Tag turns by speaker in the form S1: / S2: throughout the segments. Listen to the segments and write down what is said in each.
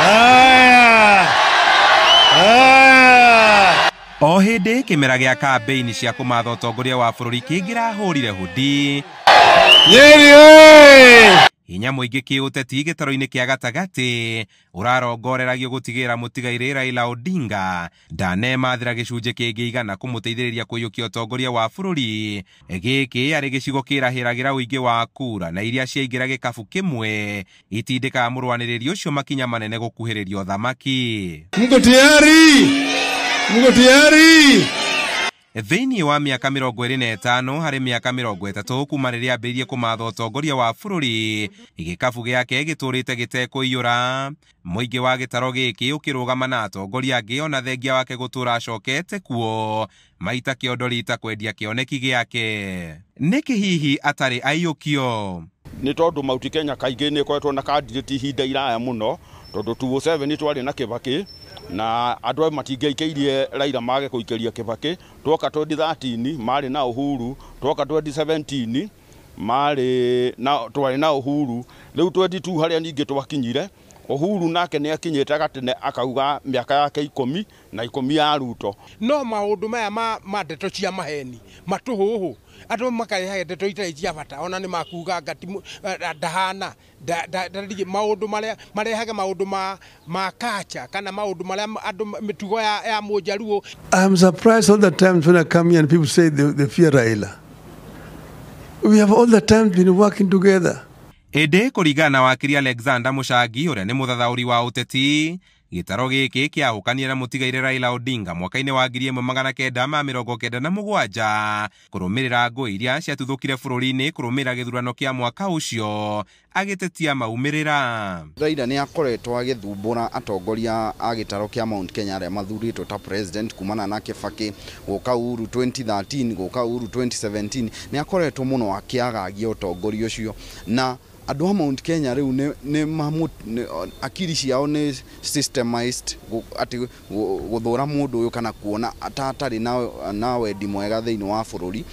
S1: Haya. Haya.
S2: O hĩndĩ kĩmera gĩa kambĩini cia kũmatha ũtongoria wa bũrũri kĩngĩrahũrire hũdi.
S1: Nyeri oye!
S2: Hinya mũingĩ kĩũteti gĩtaro-inĩ kĩa gatagatĩ ũrarongoreragio gũtigĩrĩra mũtigairĩ Raila Odinga ndanemathĩra gĩcunjĩ kĩngĩ igana kũmũteithĩrĩria kũiyũkia ũtongoria wa bũrũri. Gĩkĩ arĩ gĩcigo kĩrahĩragĩra ũingĩ wa kura na iria ciaingĩra gĩkabu kĩmwe itindĩkaga mũrũanĩrĩri ũcio makinya manene gũkuhĩrĩria ũthamaki.
S1: Mko tayari? Mko tayari?
S2: Thĩinĩ wa mĩaka 25 harĩ mĩaka 30 kuma rĩrĩa ambĩrĩirie kũmatha ũtongoria wa bũrũri, gĩkabu gĩake gĩtũrĩte gĩtekũiyũra. Mũingĩ wa gĩtaro gĩkĩ ũkĩrũgama na atongoria angĩ ona thengia wake gũtũra acokete kuo maita kĩondo rita kwendia kĩoneki gĩake. Nĩkĩ hihi atarĩ aiyũkio?
S3: Nĩ tondũ Mount Kenya kaingĩ nĩ ĩkoretwo na candidate ihinda iraya mũno, tondũ 2007 twarĩ na Kibaki na andũ aya matingĩaikĩirie Raila mage kũikĩria Kibaki. Twoka 2013 marĩ na Uhuru, twoka 2017 marĩ na twarĩ na Uhuru, rĩu 22 harĩa ningĩ twakinyire Uhuru nake nĩ akinyĩte gatene akauga mĩaka yake 10 na 10 ya Ruto.
S4: No maũndũ maya ma ndeto cia maheni matũhũhũ andũ makarehaga ndeto itarĩ cia bata ona nĩ makuga ngati ndahana maũndũ marĩa marehaga maũndũ ma kacha kana maũndũ marĩa andũ mĩtugo ya mũnjaruo.
S1: I'm surprised all the times when I come here and people say they fear Raila. We have all the time been working together.
S2: Ĩndĩ kũringana na wakiri Alexander Mũchangi ũrĩa nĩ mũthathaũri wa ũteti, gĩtaro gĩkĩ kĩahũkanire na mũtigairĩ Raila Odinga mwaka-inĩ wa 1997 kũrũmĩrĩra ngũĩ iria ciatuthũkire bũrũri-inĩ kũrũmĩrĩra gĩthurano kĩa mwaka ũcio agĩtetia maumĩrĩra.
S5: Raila nĩ akoretwo agĩthumbũra atongoria a gĩtaro kĩa Mount Kenya arĩa mathurĩtwo ta president kumana na Kibaki gũka Uhuru 2013 gũka Uhuru 2017, nĩ akoretwo mũno akĩagagia ũtongoria ũcio na andũ a Mount Kenya rĩu nĩ akiri ciao nĩ systemized atĩ gũthũra mũndũ ũyũ kana kuona atarĩ na wendi mwega thĩinĩ wa bũrũri.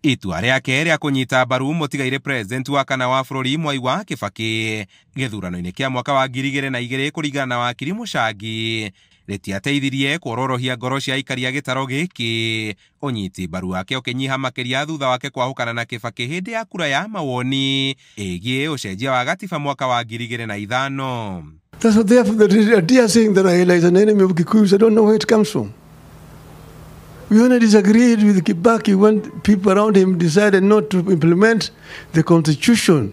S2: Itua rĩake rĩa kũnyita mbaru mũtigairĩ president wa kana wa bũrũri Mwai wa Kibaki gĩthurano-inĩ kĩa mwaka wa 2002 kũringana na wakiri Mũchangi rĩtiateithirie kuororohia ngoro cia aikari a gĩtaro gĩkĩ. Ũnyiti mbaru wake ũkĩnyiha makĩria thutha wake kwahũkana na Kibaki hĩndĩ ya kura ya mawoni ĩgiĩ ũcenjia wa gatiba mwaka wa 2005.
S1: That's what therefore the idea saying that Raila is an enemy of Kikuyus, I don't know where it comes from. We only disagreed with Kibaki when people around him decided not to implement the constitution.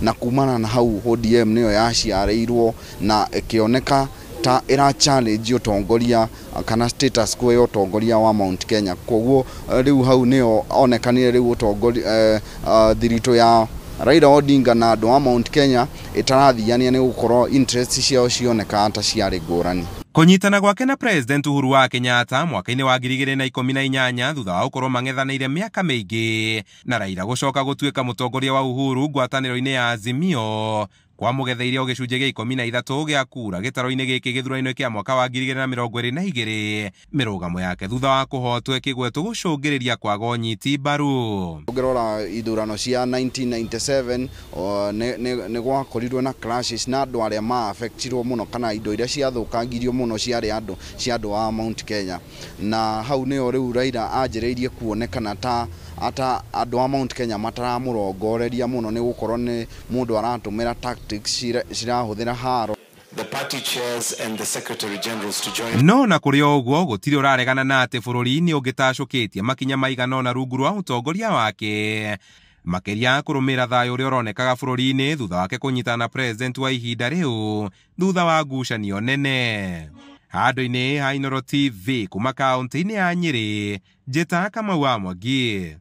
S5: Na kumana na hau ODM nĩyo yaciarĩirwo na ĩkĩoneka ta ĩra challenge ũtongoria kana status quo ya ũtongoria wa Mount Kenya. Koguo rĩu hau nĩyo onekanire rĩu ũtongoria thiritũ ya Raila Odinga na andũ a Mount Kenya ĩtarathiania nĩ gũkorwo interest ciao cioneka ta ciarĩ ngũrani.
S2: Kũnyitana gwake na President Uhuru wa Kenyatta mwaka-inĩ wa 2018 thutha wa gũkorwo mang'ethanĩire mĩaka mĩingĩ na Raila gũcoka gũtuĩka mũtongoria wa Uhuru ngwatanĩro-inĩ ya Azimio kwamũgetheirie o gĩcunjĩ gĩa 13 gĩa kura gĩtaro-inĩ gĩkĩ gĩthurano-inĩ kĩa mwaka wa 2022. Mĩrũgamo yake thutha wa kũhotwo ĩkĩgwetwo gũcũngĩrĩria kwaga ũnyiti mbaru.
S5: Ũngĩrora ithurano cia 1997 nĩ gwakorirwo na clashes na andũ arĩa ma-affectirwo mũno kana indo iria ciathũkangirio mũno ciarĩ andũ cia andũ a Mount Kenya, na hau nĩyo rĩu Raila anjĩrĩirie kuonekana ta ata andũ a Mount Kenya mataramũrongoreria mũno nĩ gũkorwo nĩ mũndũ aratũmĩra tactics cirahũthĩra haro.
S6: The party chairs and the secretary generals to join.
S2: No na kũrĩ o ũguo gũtirĩ ũraregana na atĩ bũrũri nĩ ũngĩtacũkĩtie makinya maigana ũna rungu rwa ũtongoria wake, makĩria kũrũmĩrĩra thayũ ũrĩa ũronekaga bũrũri-inĩ thutha wake kũnyitana na president wa ihinda rĩu thutha wa ngucanio nene. Handũ-inĩ ha Inooro TV kuma kaũntĩ-inĩ ya Nyĩrĩ, njĩta Kamau wa Mwangi.